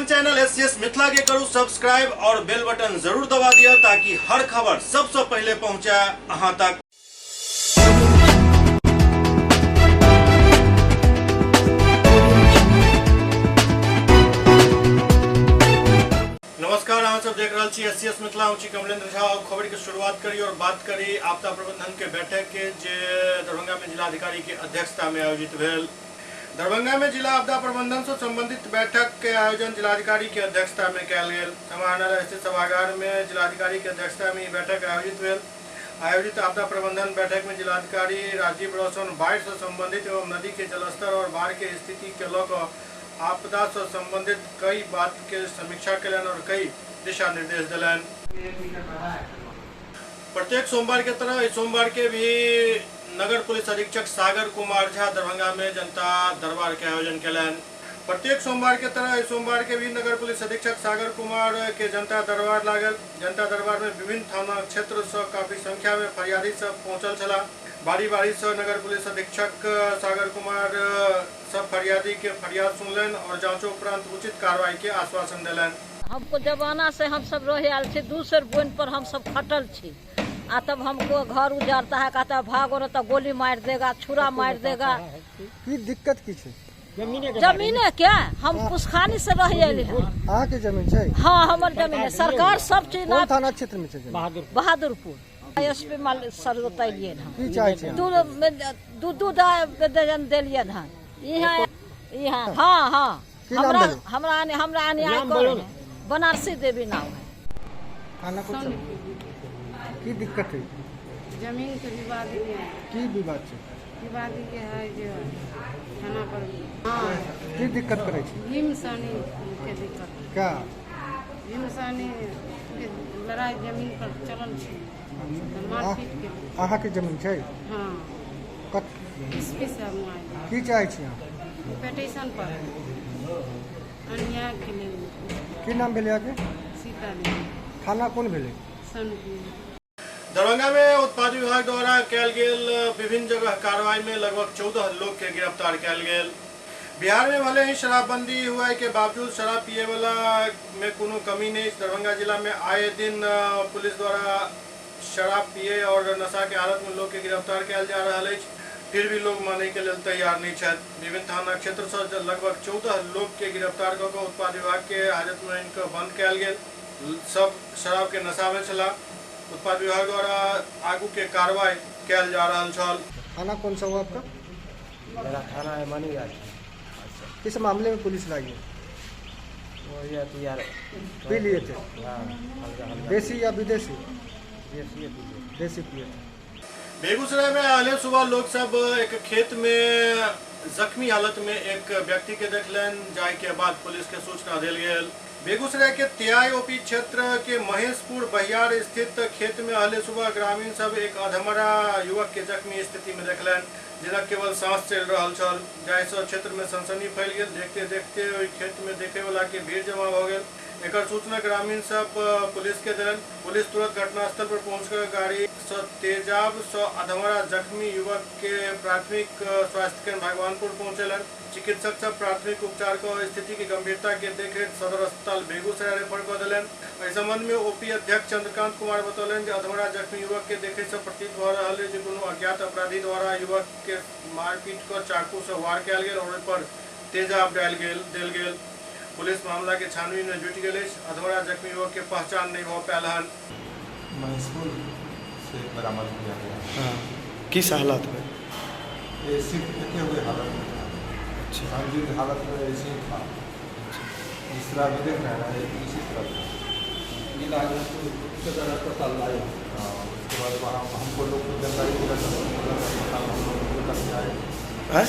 अपन channel SCS Mithila के करू सब्सक्राइब और बेल बटन जरूर दबा दिया ताकि हर खबर सबसे पहले पहुंचे अहां तक। नमस्कार, अहाँ सब देख रहल छी एससीएस मिथिला, हम छी कमलेंद्र झा। और खबर के शुरुआत करी और बात करी आपदा प्रबंधन के बैठक के जे दरभंगा में जिलाधिकारी के अध्यक्षता में आयोजित भेल। दरभंगा में जिला आपदा प्रबंधन से संबंधित बैठक के आयोजन जिलाधिकारी के अध्यक्षता में कयल गेल। समाहरणालय स्थित सभागार में जिलाधिकारी के अध्यक्षता में ई बैठक आयोजित भेल। आयोजित आपदा प्रबंधन बैठक में जिलाधिकारी राजीव रोशन बाढ़ि से संबंधित एवं नदी के जलस्तर और बाढ़ के स्थिति के लऽ कऽ आपदा से संबंधित कई बात के समीक्षा कयलनि और कई दिशा निर्देश देलनि। प्रत्येक सोमवार के तरह इस सोमवार के भी नगर पुलिस अधीक्षक सागर कुमार झा दरभंगा में जनता दरबार के आयोजन कयलनि। प्रत्येक सोमवार के तरह इस सोमवार के भी नगर पुलिस अधीक्षक सागर कुमार के जनता दरबार लागल। जनता दरबार में विभिन्न थाना क्षेत्र से काफी संख्या में फरियादी सब पहुंचल छलाह। बारी बारी से नगर पुलिस अधीक्षक सागर कुमार सब फरियादी के फरियाद सुनलनि और जांचोपरांत उचित कार्रवाई के आश्वासन देलनि। हमको जमाना से हम सब रहे आयल छी, दूसर बोन पर हम सब खटल छी। आ तब हमको घर उजाड़ता है, कहता है भागो न तो गोली मार देगा, छुरा मार देगा। की दिक्कत की छै? जमीने के हम पुसखानी से रह आयल हैं। अहाँ के जमीन छै? हाँ, हमर जमीन है। सरकार सब चीज कोन थाना क्षेत्र में छै जमीन? बहादुरपुर एस पी माल सर बतैलिए हन। की चाहे छै? दू दू दू दर्जन देलियन हन। यहाँ यहाँ हाँ हाँ। की नाम हमरा भेलै? हमरा हमरा अन्याय करे है। बनारसी देवी नाम है। थाना को की दिक्कत है? जमीन के विवाद ये है। की विवाद छै? विवाद ये है जे थाना पर। हाँ। की दिक्कत करै छै? भीम सहनी के दिक्कत। क्या? भीम सहनी के लड़ाई जमीन पर चलल छै, तऽ मारपीट के। अहाँ के जमीन छै? हाँ। कत एसपी साहब मुआयना। की चाहे छी अहाँ? पिटीशन पर अन्याय के लेल। की नाम भेलै अहाँके? सीता देवी। थाना कोन भेलै? सोनपुर। दरभंगा में उत्पाद विभाग द्वारा कयल गेल विभिन्न जगह कार्रवाई में लगभग 14 लोग के गिरफ्तार कयल गेल। बिहार में भले ही शराबबंदी हुआ के बावजूद शराब पिए वाला में कोनो कमी नहीं। दरभंगा जिला में आए दिन पुलिस द्वारा शराब पिए और नशा के हालत में लोग के गिरफ्तार कयल जा रहा अछि, फिर भी लोग माने के लेल तैयार नहीं छथि। विभिन्न थाना क्षेत्र से लगभग 14 लोग के गिरफ्तार कऽ कऽ उत्पाद विभाग के हाजत में आनि कऽ बंद कयल गेल। सब शराब के नशा में छलाह। उत्पाद विभाग द्वारा आगू के कार्रवाई कयल जा रहल छल। थाना कौन सा हुआ आपका? मेरा थाना है मनीघाट। अच्छा, किस मामले में पुलिस लाई है? वो ये तो यार पी लिए थे? हाँ, हल्का हल्का। देसी या विदेशी? देसी पिए थे। देसी पिए थे। बेगूसराय में अहले सुबह लोग सब एक खेत में जख्मी हालत में एक व्यक्ति के देखलनि, जाय के बाद पुलिस के सूचना देल गेल। बेगूसराय के त्याय ओपी क्षेत्र के महेशपुर बहियार स्थित खेत में अहले सुबह ग्रामीण सब एक अधमरा युवक के जख्मी स्थिति में देखलनि, जिनक केवल सांस चलि रहल छल, जाहिसँ क्षेत्र में सनसनी फैल गेल। देखते देखते ओहि खेत में देखे वाला के भीड़ जमा भऽ गेल। एकर सूचना ग्रामीण सब पुलिस के देलनि। पुलिस तुरंत घटनास्थल पर पहुंचकर गाड़ी सँ तेजाब सँ अधमरा जख्मी युवक के प्राथमिक स्वास्थ्य केंद्र भगवानपुर पहुंचेलनि। चिकित्सक सब प्राथमिक उपचार क स्थिति के गंभीरता के देखैत सदर अस्पताल बेगूसराय रेफर क देलनि। एहि संबंध में ओपी अध्यक्ष चंद्रकांत कुमार बतौलनि जे अधमरा जख्मी युवक के देखै सँ प्रतीत भ रहल अछि जे कोनो अज्ञात अपराधी द्वारा युवक के मारपीट क चाकू सँ वार कयल गेल और ओहि पर तेजाब डालि गेल देल गेल। पुलिस मामला के छानबीन में जुटि गेल अछि। अधमरा जख्मी युवक के पहचान नहि भ पायल हन। महेशपुर से बरामद किया गया। हाँ, किस हालत में? एसिड फेंके हुए हालत में था। अच्छा। संदिग्ध हालत में ऐसे ही था। अच्छा। जिस तरह अभी देख रहे हैं ना, इसी तरह था। इलाज सदर अस्पताल लाए। हाँ, उसके बाद वहाँ हमको लोग को जानकारी मिला तो सदर अस्पताल हम लोग लोड करके आए। हैं?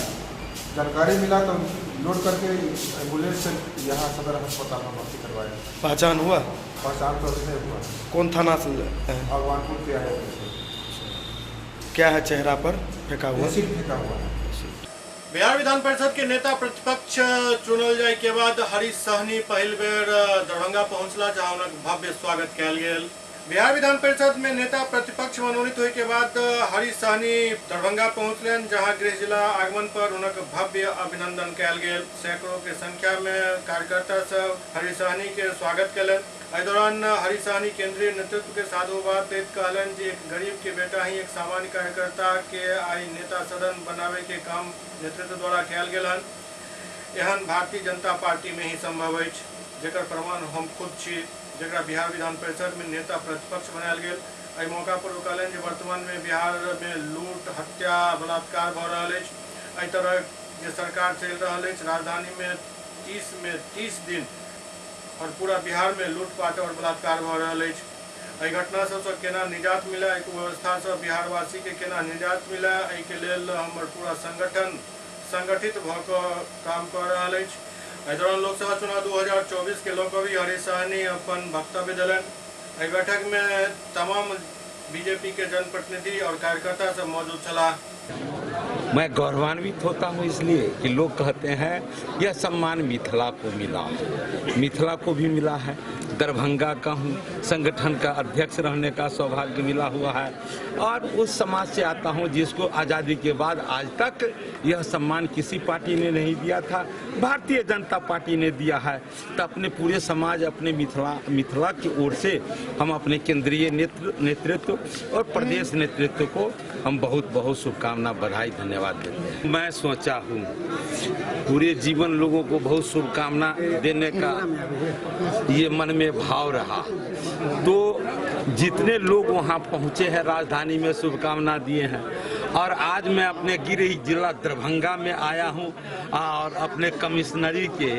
जानकारी मिला तो लोड करके एम्बुलेंस से यहाँ सदर अस्पताल में भर्ती करवाया। पहचान हुआ? पहचान तो अभी नहीं हुआ। कौन थाना से है? भगवानपुर के आए थे। क्या है चेहरा पर फेंका हुआ? एसिड फेंका हुआ है। बिहार विधान परिषद के नेता प्रतिपक्ष चुनल जाय के बाद हरीश सहनी पहिल बेर दरभंगा पहुंचला, जहां हुनक भव्य स्वागत कयल गेल। बिहार विधान परिषद में नेता प्रतिपक्ष मनोनीत होय के बाद हरि सहनी दरभंगा पहुंचलनि, जहां गृह जिला आगमन पर हुनक भव्य अभिनंदन कयल गेल। सैकड़ों के संख्या में कार्यकर्ता सब हरि सहनी के स्वागत कयलनि। एहि दौरान हरि सहनी केंद्रीय नेतृत्व के साधुवाद दैत कहलनि जे एक गरीब के बेटा ही एक सामान्य कार्यकर्ता के आई नेता सदन बनावे के काम नेतृत्व द्वारा कयल गेल हन। एहन भारतीय जनता पार्टी में ही संभव अछि, जेकर प्रमाण हम खुद छी, जकरा बिहार विधान परिषद में नेता प्रतिपक्ष बनायल गेल। एहि मौका पर ओ कहलनि जे वर्तमान में बिहार में लूट, हत्या, बलात्कार भऽ रहल अछि। एहि तरह जे सरकार चलि रहल अछि, राजधानी में 30 में 30 दिन और पूरा बिहार में लूटपाट और बलात्कार भऽ रहल अछि। एहि घटना सबसँ केना निजात मिले, एहि कुव्यवस्थासँ बिहारवासी के केना निजात मिले, एहिके लेल हमर पूरा संगठन संगठित भऽ कऽ काम कऽ रहल अछि। एहि दौरान लोकसभा चुनाव 2024 के लऽ कऽ भी हरि सहनी अपन वक्तव्य देलनि। एहि बैठक में तमाम बीजेपी के जनप्रतिनिधि और कार्यकर्ता सब मौजूद छलाह। मैं गौरवान्वित होता हूं इसलिए कि लोग कहते हैं यह सम्मान मिथिला को मिला है, मिथिला को भी मिला है, दरभंगा का हूँ, संगठन का अध्यक्ष रहने का सौभाग्य मिला हुआ है और उस समाज से आता हूँ जिसको आज़ादी के बाद आज तक यह सम्मान किसी पार्टी ने नहीं दिया था, भारतीय जनता पार्टी ने दिया है। तो अपने पूरे समाज, अपने मिथिला मिथिला की ओर से हम अपने केंद्रीय नेतृत्व और प्रदेश नेतृत्व को हम बहुत बहुत शुभकामना, बधाई, धन्यवाद देते हैं। मैं सोचा हूँ पूरे जीवन लोगों को बहुत शुभकामना देने का ये मन में भाव रहा, तो जितने लोग वहाँ पहुँचे हैं राजधानी में शुभकामना दिए हैं। और आज मैं अपने गृह जिला दरभंगा में आया हूँ और अपने कमिश्नरी के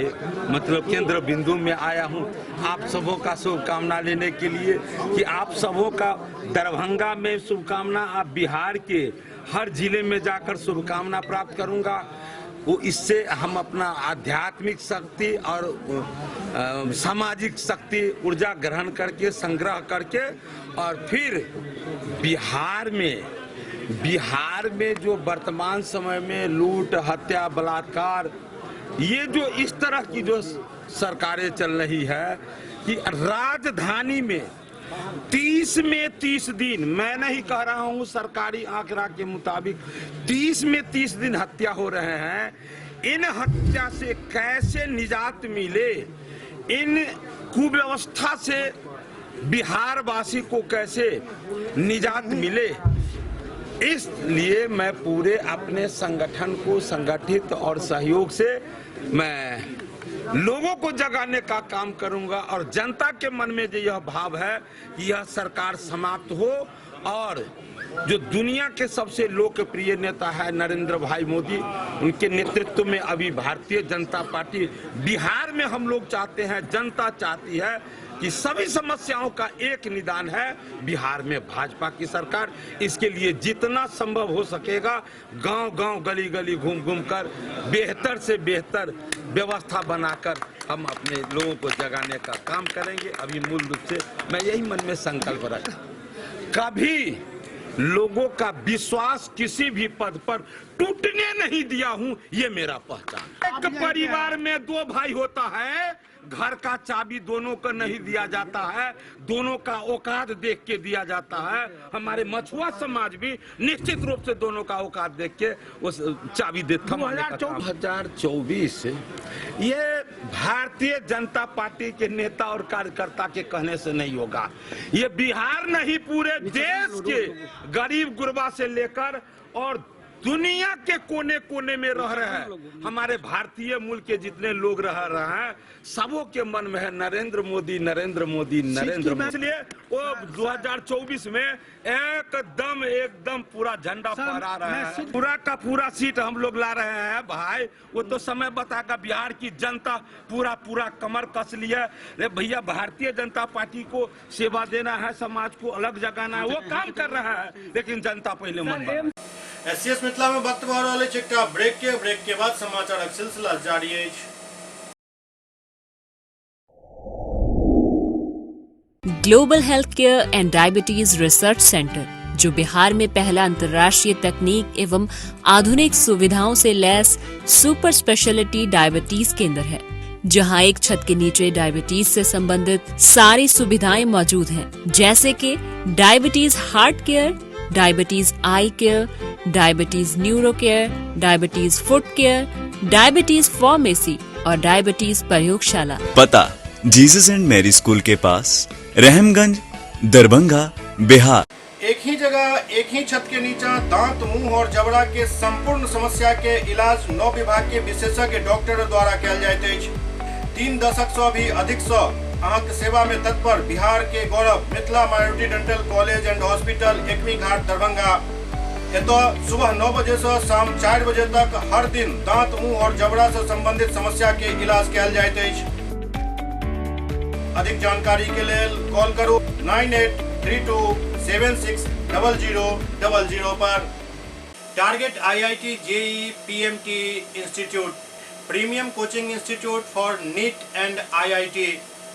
मतलब केंद्र बिंदु में आया हूँ आप सबों का शुभकामना लेने के लिए कि आप सबों का दरभंगा में शुभकामना, आप बिहार के हर जिले में जाकर शुभकामना प्राप्त करूँगा। वो इससे हम अपना आध्यात्मिक शक्ति और सामाजिक शक्ति ऊर्जा ग्रहण करके, संग्रह करके और फिर बिहार में जो वर्तमान समय में लूट, हत्या, बलात्कार, ये जो इस तरह की जो सरकारें चल रही है कि राजधानी में 30 में 30 दिन, मैं नहीं कह रहा हूं, सरकारी आंकड़ा के मुताबिक 30 में 30 दिन हत्या हो रहे हैं। इन हत्या से कैसे निजात मिले, इन कुव्यवस्था से बिहारवासी को कैसे निजात मिले, इसलिए मैं पूरे अपने संगठन को संगठित और सहयोग से मैं लोगों को जगाने का काम करूंगा। और जनता के मन में जो यह भाव है कि यह सरकार समाप्त हो और जो दुनिया के सबसे लोकप्रिय नेता है नरेंद्र भाई मोदी, उनके नेतृत्व में अभी भारतीय जनता पार्टी बिहार में हम लोग चाहते हैं, जनता चाहती है कि सभी समस्याओं का एक निदान है बिहार में भाजपा की सरकार। इसके लिए जितना संभव हो सकेगा गांव-गांव, गली-गली घूम-घूम कर बेहतर से बेहतर व्यवस्था बनाकर हम अपने लोगों को जगाने का काम करेंगे। अभी मूल रूप से मैं यही मन में संकल्प रखा, कभी लोगों का विश्वास किसी भी पद पर टूटने नहीं दिया हूं, ये मेरा पहचान। एक परिवार में दो भाई होता है, घर का चाबी दोनों को नहीं दिया जाता है, दोनों का औकात देख के दिया जाता है। हमारे मछुआ समाज भी निश्चित रूप से दोनों का औकात देख के उस चाबी दे। 2024 ये भारतीय जनता पार्टी के नेता और कार्यकर्ता के कहने से नहीं होगा। ये बिहार नहीं पूरे देश के गरीब गुरबा से लेकर और दुनिया के कोने कोने में रह रहे हैं हमारे भारतीय मूल के जितने लोग रह रहे हैं, सबों के मन में है नरेंद्र मोदी, नरेंद्र मोदी, नरेंद्र मोदी। इसलिए वो 2024 में एकदम एकदम पूरा झंडा फहरा रहे हैं, पूरा का पूरा सीट हम लोग ला रहे हैं भाई। वो तो समय बताकर बिहार की जनता पूरा पूरा कमर कस ली है। अरे भैया, भारतीय जनता पार्टी को सेवा देना है, समाज को अलग जगाना है, वो काम कर रहा है, लेकिन जनता पहले मन बना। एससीएस मिथिला में वक्त भऽ रहल अछि एकटा ब्रेक के बाद समाचारक सिलसिला जारी अछि। Global health care and diabetes research centre, जो बिहार में पहला अंतर्राष्ट्रीय तकनीक एवं आधुनिक सुविधाओं से लैस सुपर स्पेशलिटी डायबिटीज केंद्र है, जहां एक छत के नीचे डायबिटीज से संबंधित सारी सुविधाएं मौजूद हैं, जैसे कि diabetes heart care, diabetes eye care, diabetes neuro care, diabetes foot care, diabetes pharmacy और डायबिटीज प्रयोगशाला। पता जीसस एंड मैरी स्कूल के पास, रहमगंज, दरभंगा, बिहार। एक ही जगह एक ही छत के नीचा दांत, मुंह और जबड़ा के संपूर्ण समस्या के इलाज 9 विभाग के विशेषज्ञ डॉक्टर द्वारा कयल जाइत अछि। 3 दशक से भी अधिक से अहाँके सेवा में तत्पर बिहार के गौरव Mithila minority dental college and hospital, Ekmi Ghat, Darbhanga. एतऽ सुबह 9 बजे से शाम 4 बजे तक हर दिन दांत, मुंह और जबड़ा से संबंधित समस्या के इलाज कयल जाइत अछि। अधिक जानकारी के लेल कॉल करू 9832760000 पर। Target IIT JEE PMT institute, premium coaching institute for NEET and IIT।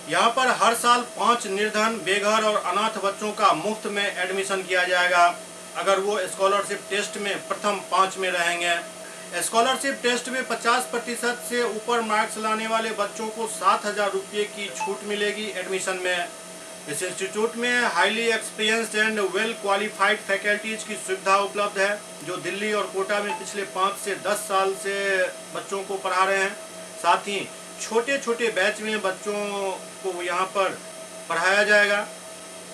यहाँ पर हर साल 5 निर्धन, बेघर और अनाथ बच्चों का मुफ्त में एडमिशन किया जाएगा अगर वो स्कॉलरशिप टेस्ट में प्रथम 5 में रहेंगे। स्कॉलरशिप टेस्ट में 50% से ऊपर मार्क्स लाने वाले बच्चों को 7,000 रुपये की छूट मिलेगी एडमिशन में। इस इंस्टीट्यूट में highly experienced and well qualified faculties की सुविधा उपलब्ध है, जो दिल्ली और कोटा में पिछले 5 से 10 साल से बच्चों को पढ़ा रहे हैं। साथ ही छोटे छोटे बैच में बच्चों को यहाँ पर पढ़ाया जाएगा।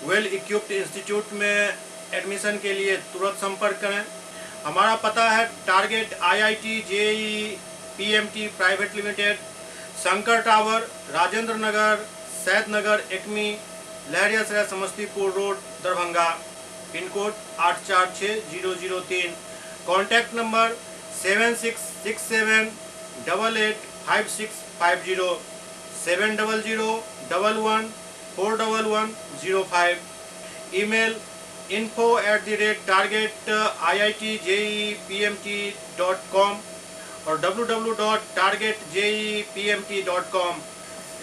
वेल इक्विप्ड इंस्टीट्यूट में एडमिशन के लिए तुरंत संपर्क करें। हमारा पता है target IIT JEE PMT private limited, Shankar tower, Rajendra Nagar, Saidnagar, Ekmi, Laheriasarai, Samastipur road, Darbhanga. Pin code 846003। Contact number 7667885650, 7001141105। Email info@targetiitjeepmt.com और www.targetjeepmt.com।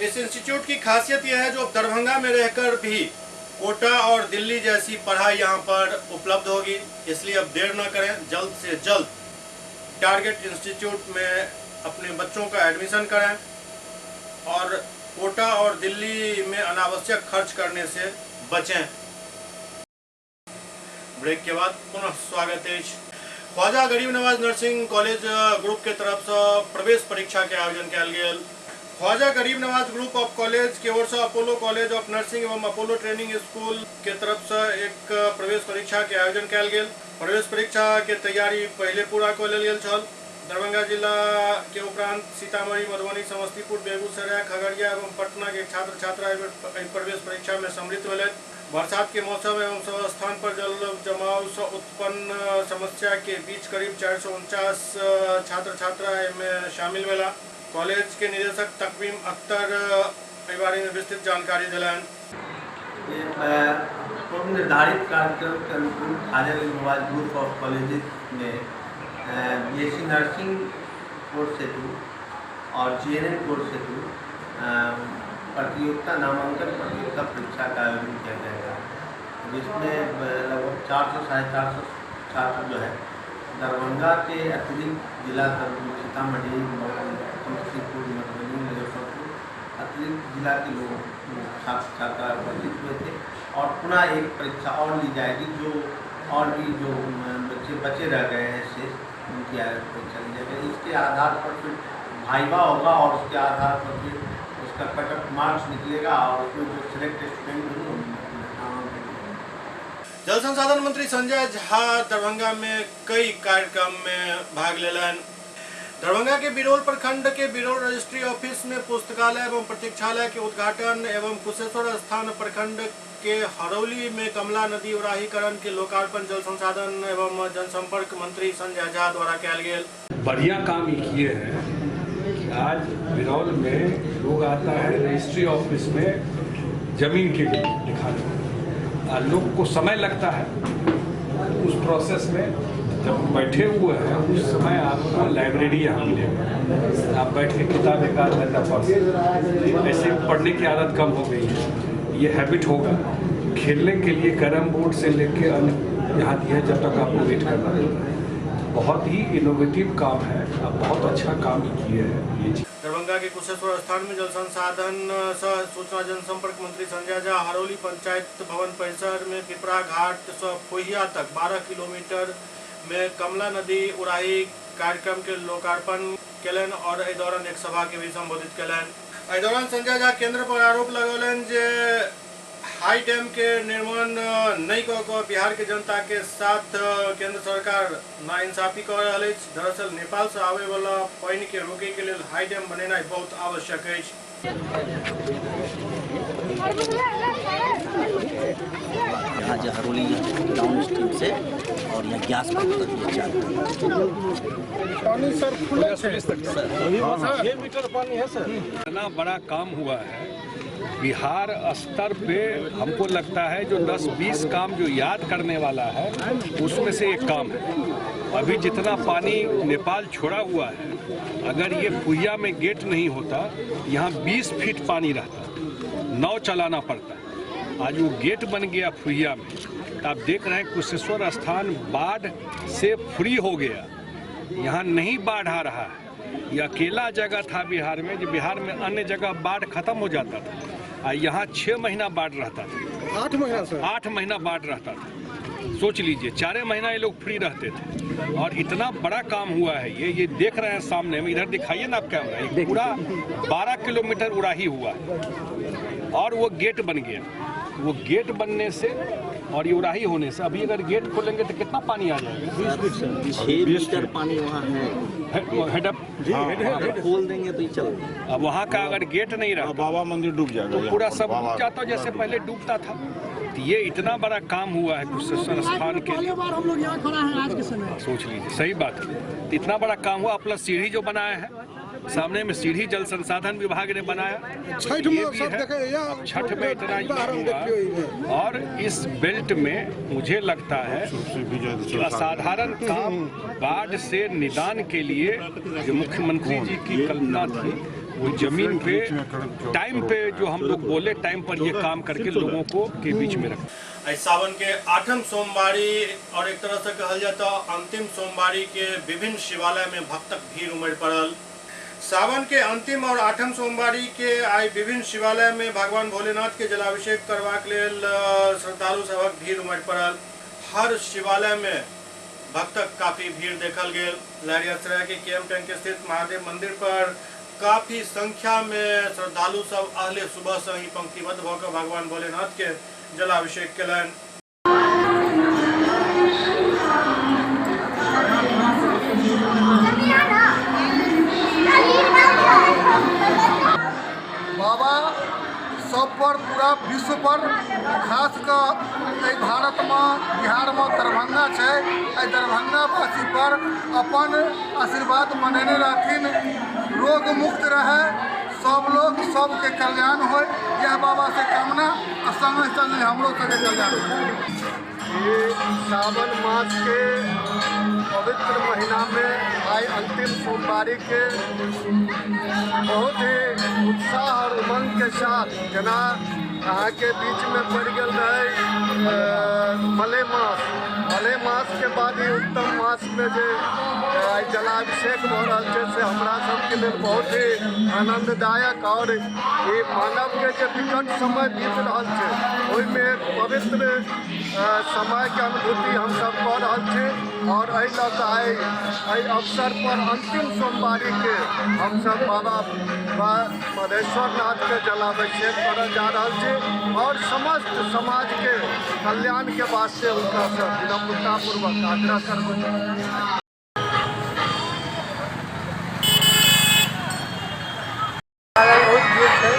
इस इंस्टीट्यूट की खासियत यह है जो दरभंगा में रहकर भी कोटा और दिल्ली जैसी पढ़ाई यहाँ पर उपलब्ध होगी, इसलिए अब देर न करें, जल्द से जल्द टारगेट इंस्टीट्यूट में अपने बच्चों का एडमिशन करें और कोटा और दिल्ली में अनावश्यक खर्च करने से बचें। ब्रेक के बाद पुनः स्वागत है। Khwaja Garib Nawaz nursing college group के तरफ से प्रवेश परीक्षा के आयोजन कयल गेल। Khwaja Garib Nawaz group of college के ओर से अपोलो कॉलेज ऑफ नर्सिंग एवं अपोलो ट्रेनिंग स्कूल के तरफ से एक प्रवेश परीक्षा के आयोजन कयल गेल। प्रवेश परीक्षा के तैयारी पहले पूरा कऽ लेल गेल छल। दरभंगा जिला के उपरांत सीतामढ़ी, मधुबनी, समस्तीपुर, बेगूसराय, खगड़िया एवं पटना के छात्र छात्रा एहि प्रवेश परीक्षा में सम्मिलित भेलथि। बरसात के मौसम एवं सब स्थान पर जल जमाव से उत्पन्न समस्या के बीच करीब 449 छात्र छात्रा एहिमे शामिल भेला। कॉलेज के निदेशक तकवीम अख्तर एहि बारे में विस्तृत जानकारी दिलनि। पूर्व निर्धारित कार्यक्रम के अनुकूल Khwaja Garib Nawaz group of colleges में बीएससी नर्सिंग कोर्स हेतु और जीएनएम कोर्स हेतु प्रतियोगिता नामांकन प्रतियोगिता परीक्षा का आयोजन किया जाएगा, जिसमें लगभग 400 450 छात्र जो है दरभंगा के अतिरिक्त जिला सीतामढ़ी, समस्तीपुर, मधुबनी, मुजफ्फरपुर अतिरिक्त जिला के लोग छात्र छात्रा उपस्थित हुए थे। और पुनः एक परीक्षा और ली जाएगी, जो और भी जो बच्चे बचे रह गए हैं शेष, उनकी परीक्षा ली जाएगी। इसके आधार पर फिर वाइवा होगा और उसके आधार पर फिर उसका कट ऑफ मार्क्स निकलेगा और उसमें जो सिलेक्ट स्टूडेंट होंगे उनका। जल संसाधन मंत्री संजय झा दरभंगा में कई कार्यक्रम में भाग लेलनि। दरभंगा के बिरौल प्रखंड के बिरौल रजिस्ट्री ऑफिस में पुस्तकालय एवं प्रतीक्षालय के उद्घाटन एवं कुशेश्वर स्थान प्रखंड के हरौली में कमला नदी उड़ाहीकरण के लोकार्पण जल संसाधन एवं जनसंपर्क मंत्री संजय झा द्वारा कयल गेल। बढ़िया काम ये किए हैं कि आज बिरौल में लोग आता है रजिस्ट्री ऑफिस में जमीन के लिए लिखाने, लोग को समय लगता है उस प्रोसेस में। जब बैठे हुए हैं उस समय आपको लाइब्रेरी यहाँ मिलेगा, आप बैठ के किताब एक आध घंटा पढ़ सकते। ऐसे पढ़ने की आदत कम हो गई है, ये हैबिट होगा। खेलने के लिए कैरम बोर्ड से लेके अन्य यहाँ दिया है, जब तक आपको वेट करना है। बहुत ही इनोवेटिव काम है, आप बहुत अच्छा काम किए हैं ये चीज़। दरभंगा के कुशेश्वर स्थान में जल संसाधन सह सूचना जनसंपर्क मंत्री संजय झा हरौली पंचायत भवन परिसर में पिपरा घाट से फोहिया तक 12 किलोमीटर में कमला नदी उड़ाही कार्यक्रम के लोकार्पण केलनि और एहि दौरान एक सभा के भी संबोधित केलनि। एहि दौरान संजय झा केंद्र पर आरोप लगौलनि जे हाई डैम के निर्माण नहीं कऽ कऽ बिहार के जनता के साथ केंद्र सरकार नाइंसाफी कऽ रहल अछि। दरअसल नेपाल से आबे वाला पानि के रोके के लेल हाई डैम बनेनाइ बहुत आवश्यक अछि। यहाँ जो हरोली डाउन स्ट्रीम से और यहाँ गैस तक ये चालू पानी सर खुले सर 6 मीटर पानी है सर। इतना बड़ा काम हुआ है बिहार स्तर पे, हमको लगता है जो 10-20 काम जो याद करने वाला है उसमें से एक काम है। अभी जितना पानी नेपाल छोड़ा हुआ है, अगर ये कुइया में गेट नहीं होता यहाँ 20 फीट पानी रहता, नाव चलाना पड़ता। आज वो गेट बन गया फुइया में, तो आप देख रहे हैं कुशेश्वर स्थान बाढ़ से फ्री हो गया, यहाँ नहीं बाढ़ आ रहा है। ये अकेला जगह था बिहार में जो बिहार में अन्य जगह बाढ़ खत्म हो जाता था, और यहाँ 6 महीना बाढ़ रहता था, 8 महीना सर, 8 महीना बाढ़ रहता था। सोच लीजिए 4 महीना ये लोग फ्री रहते थे और इतना बड़ा काम हुआ है। ये देख रहे हैं सामने में, इधर दिखाइए ना आप कैमरा, ये पूरा 12 किलोमीटर उड़ाही हुआ है और वो गेट बन गया। वो गेट बनने से और ये उड़ाही होने से अभी अगर गेट खोलेंगे तो कितना पानी आ जाएगा? 20 फीट सर, 6 मीटर पानी वहाँ है। हेड अप खोल देंगे तो ये चल। अब वहाँ का अगर गेट नहीं रहा बाबा मंदिर डूब जाएगा, तो पूरा सब डूब जाता जैसे पहले डूबता था। तो ये इतना बड़ा काम हुआ है कुशेश्वर स्थान के लिए। बार हम लोग यहाँ खड़ा है आज के समय, सोच लीजिए, सही बात है। तो इतना बड़ा काम हुआ। प्लस सीढ़ी जो बनाया है सामने में, सीढ़ी जल संसाधन विभाग ने बनाया। छठ में सब देखे, छठ में इतना हुआ। और इस बेल्ट में मुझे लगता है असाधारण काम बाढ़ से निदान के लिए जो मुख्यमंत्री जी की कल्पना थी वो जमीन पे टाइम पे जो हम लोग बोले टाइम पर ये काम करके लोगों को के बीच में रखा। सावन के 8म सोमवारी और एक तरह से कहल जाता अंतिम सोमवारी के विभिन्न शिवालय में भक्तक भीड़ उमड़ पड़ल। सावन के अंतिम और 8म सोमवारी के आई विभिन्न शिवालय में भगवान भोलेनाथ के जलाभिषेक करबाक लेल श्रद्धालु सभक भीड़ उमड़ पड़ल। हर शिवालय में भक्तक काफी भीड़ देखल गेल। लहरियासराय के केएम टैंक स्थित महादेव मंदिर पर काफी संख्या में श्रद्धालु सब अहले सुबह से ही पंक्तिबद्ध भऽ भगवान भोलेनाथ के जलाभिषेक केलनि। बाबा सब पर पूरा विश्व पर खास कऽ एहि भारत में बिहार में दरभंगा छै, एहि दरभंगावासी पर अपन आशीर्वाद मनेने रहथिन, रोग मुक्त रहे सब लोग, सबके कल्याण हो, यह बाबा से कामना और संगे संगे हमरो सबके कल्याण हो। ये सावन मास के पवित्र महीना में आई अंतिम सोमवारी के बहुत ही उत्साह और उमंग के साथ जना अहाँ के बीच में पड़ गया रहे मलेमास, मलेमास के बाद ही उत्तम मास में जे जलाभिषेक भऽ रहल छै से हमरा सबके लेल बहुत ही आनंददायक और ये मानव के जे विकट समय बीत रहल छै ओहिमे पवित्र समय के अनुभूति हम सब कऽ रहल छी। और एहि लऽ कऽ आइ एहि अवसर पर अंतिम सोमवारी के हमसब बाबा मधेश्वर नाथ के जलाभिषेक करऽ जा रहल छी और समस्त समाज के कल्याण के वास्ते हुनका से विनम्रतापूर्वक आग्रह करबै। बहुत भीड़ छै,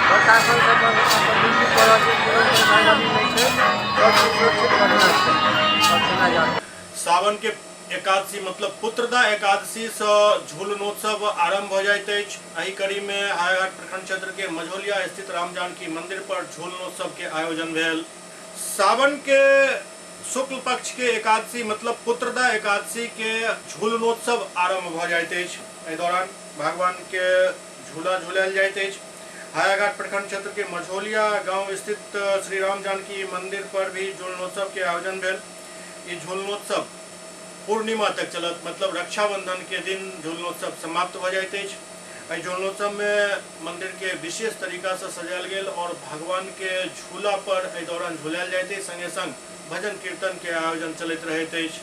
प्रशासन सब अपन ड्यूटी कऽ रहल छै, कोनो परेशानी नहि छै, सब सुरक्षित बढ़िआँ छै और केना जा। सावन के एकादशी मतलब पुत्रदा एकादशी से झूलनोत्सव आरंभ हो जाइत अछि। एहि कड़ी में हायाघाट प्रखंड क्षेत्र के मझौलिया स्थित राम जानकी मंदिर पर झूलनोत्सव के आयोजन भेल। सावन के शुक्ल पक्ष के एकादशी मतलब पुत्रदा एकादशी के झूलनोत्सव आरंभ हो जाइत अछि। एहि दौरान भगवान के झूला झूलायल जाइत अछि। हायाघाट प्रखंड क्षेत्र के मझौलिया गांव स्थित श्री राम जानकी मंदिर पर भी झूलनोत्सव के आयोजन भेल। ये झूलनोत्सव पूर्णिमा तक चलत, मतलब रक्षाबंधन के दिन झूलनोत्सव समाप्त हो जाइत अछि। एहि झूलनोत्सव में मंदिर के विशेष तरीका से सजायल गेल और भगवान के झूला पर एहि दौरान झुलायल जाइत अछि। संगे संग भजन कीर्तन के आयोजन चलैत रहैत अछि।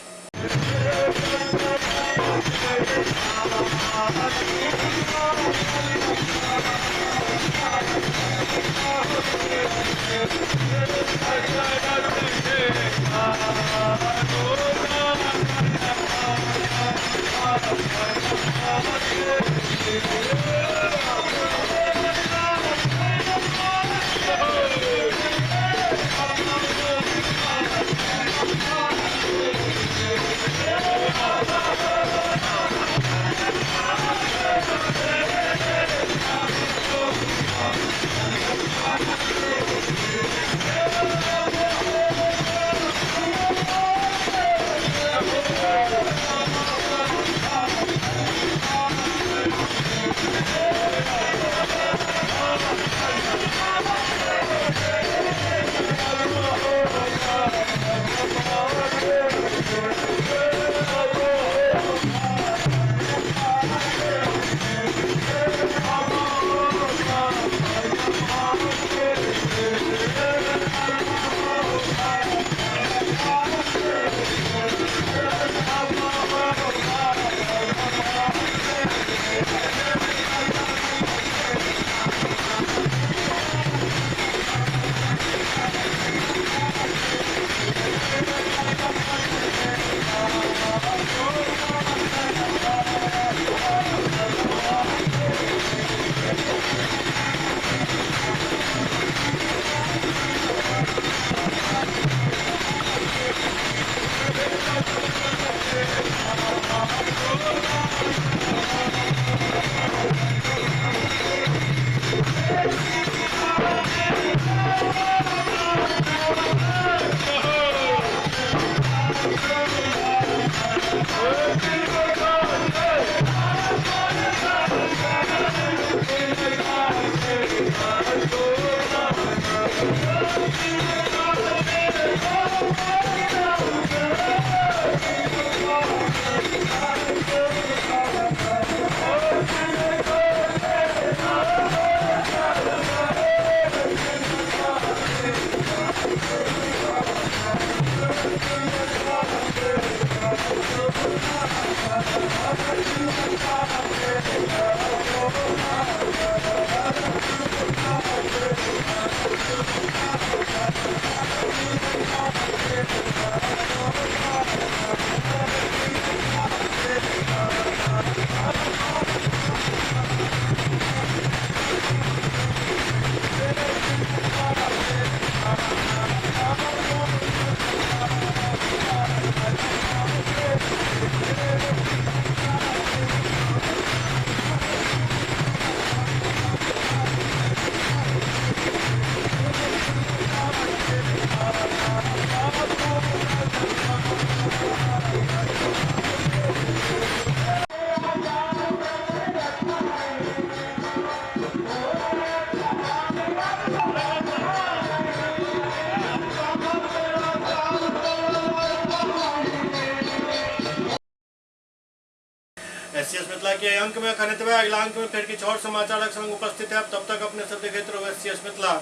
एससीएस मिथिला के अंक में अखन एतबे। अगला अंक में फिर किछु और समाचारक संग उपस्थित है। तब तक अपने सब देखैत रहू एससीएस मिथिला।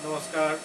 नमस्कार।